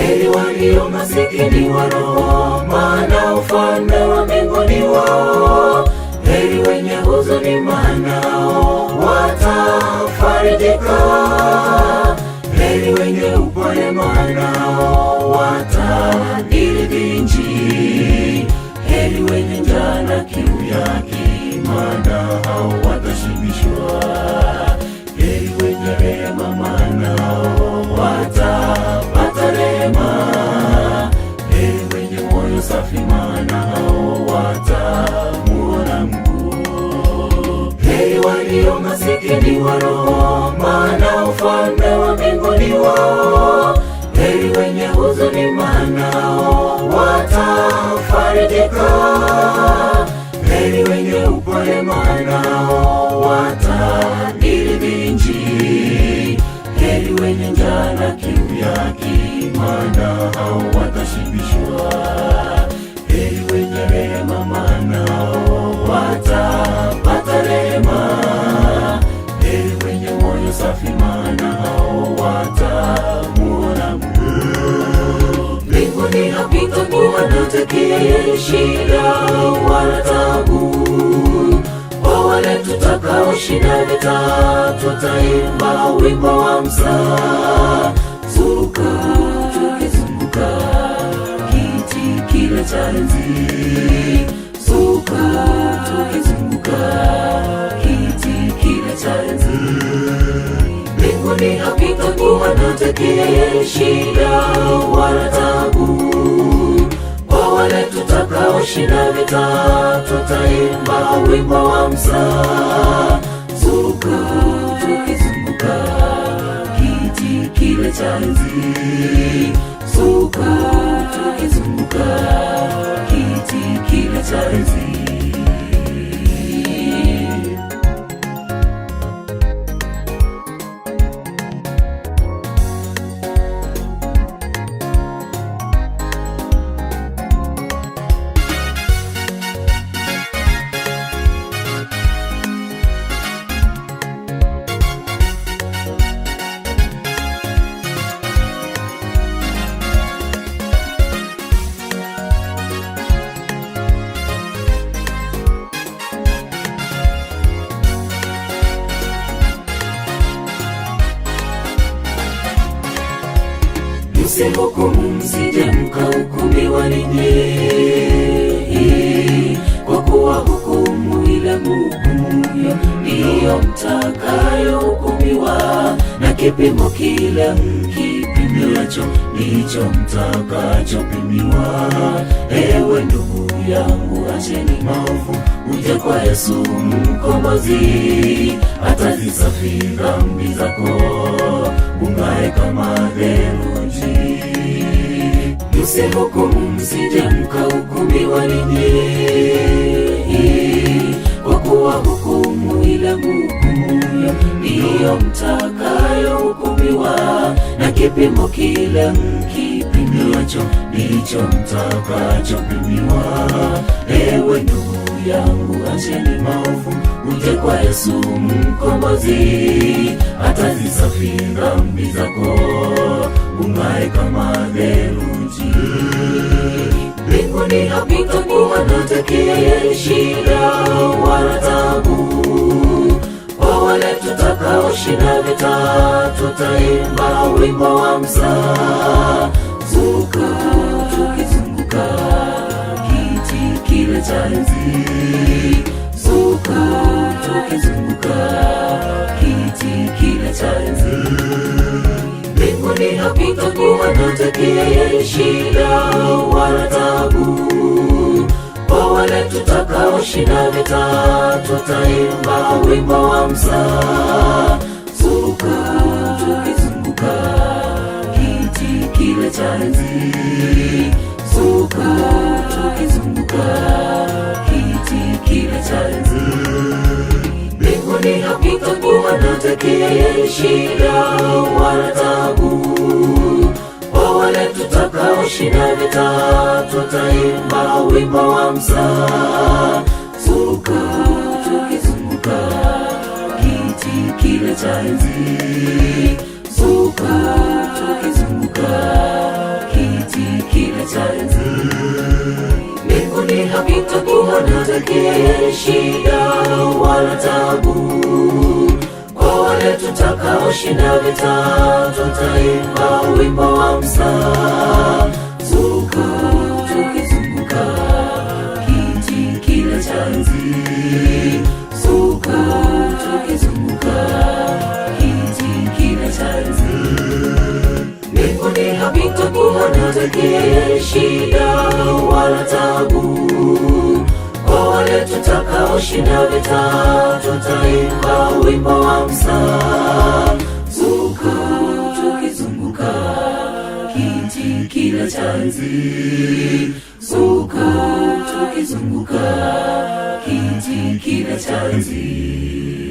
Heri walio masikini wa roho, maana ufalme wa mbinguni wao. Heri wenye huzuni, maana watafarijika. Heri wenye upole, maana watairithi nchi. Heri wenye njaa na kiu ya haki, maana hao watashibishwa. Heri wenye rehema, maana watapata rehema. Heri wenye moyo safi, maana hao watamuona Mungu. Heri walio masikini wa roho, maana ufalme wa mbinguni wao. Heri wenye huzuni, maana watafarijika. Heri wenye upole, maana watairithi nchi. Heri wenye njaa na kiu ya haki, maana hao watashibishwa. Heri wenye rehema, maana watapata rehema. Heri wenye moyo safi, maana hao watamuona Mungu. Mbinguni hakutakuwa na dhiki, shida wala taabu. Kwa wale tutakaoshinda vita, tutaimba wimbo wa msasuko, tukizunguka kiti kile cha enzi. Zuka tukizunguka kiti kile cha enzi. Mbinguni hakutakuwa na dhiki, shida wala taabu. Kwa wale tutakaoshinda vita, tutaimba wimbo wa msasuko, tukizunguka kiti kile cha enzi. Zuka tukizunguka kiti kile cha enzi. Msihukumu, msije mkahukumiwa ninyi, kwa kuwa hukumu ile mhukumuyo ndiyo mtakayohukumiwa, na kipimo kile mkipimiacho ndicho mtakachopimiwa. Ewe ndugu yangu, acheni maovu, uje kwa Yesu Mkombozi, atazisafi dhambi zako, ung'ae kama theluji. Msihukumu, msije mkahukumiwa ninyi, kwa kuwa hukumu ile mhukumuyo ndiyo mtakayohukumiwa, na kipimo kile mkipimiacho ndicho mtakachopimiwa. Ewe ndugu yangu, acheni maovu, uje kwa Yesu Mkombozi, atazisafi dhambi zako, ung'ae kama theluji. Mbinguni hakutakuwa na dhiki, shida wala taabu. Kwa wale tutakaoshinda vita, tutaimba wimbo wa msasuko, tukizunguka kiti kile cha enzi. Zuka tukizunguka kiti kile cha enzi. Mbinguni hakutakuwa na dhiki, shida wala taabu. Kwa wale tutakaoshinda vita, tutaimba wimbo wa msasuko, tukizunguka kiti kile cha enzi. Zuka tukizunguka kiti kile cha enzi. Mbinguni hakutakuwa na dhiki, shida wala taabu. Kwa wale tutakaoshinda vita, tutaimba wimbo wa msasuko, tukizunguka kiti kile cha enzi. Zuka tukizunguka kiti dhiki, shida wala tabu. Kwa wale tutakaoshinda vita, tutaimba wimbo wa msazuko, tukizunguka kiti kile cha enzi. Zuko, tukizunguka kiti kile cha enzi. Mbinguni hakutakuwa na dhiki, shida wala tabu. Kwa wale tutakaoshinda vita, tutaimba wimbo wa msazuko, tukizunguka kiti kile cha enzi. Zuko, tukizunguka kiti kile cha enzi.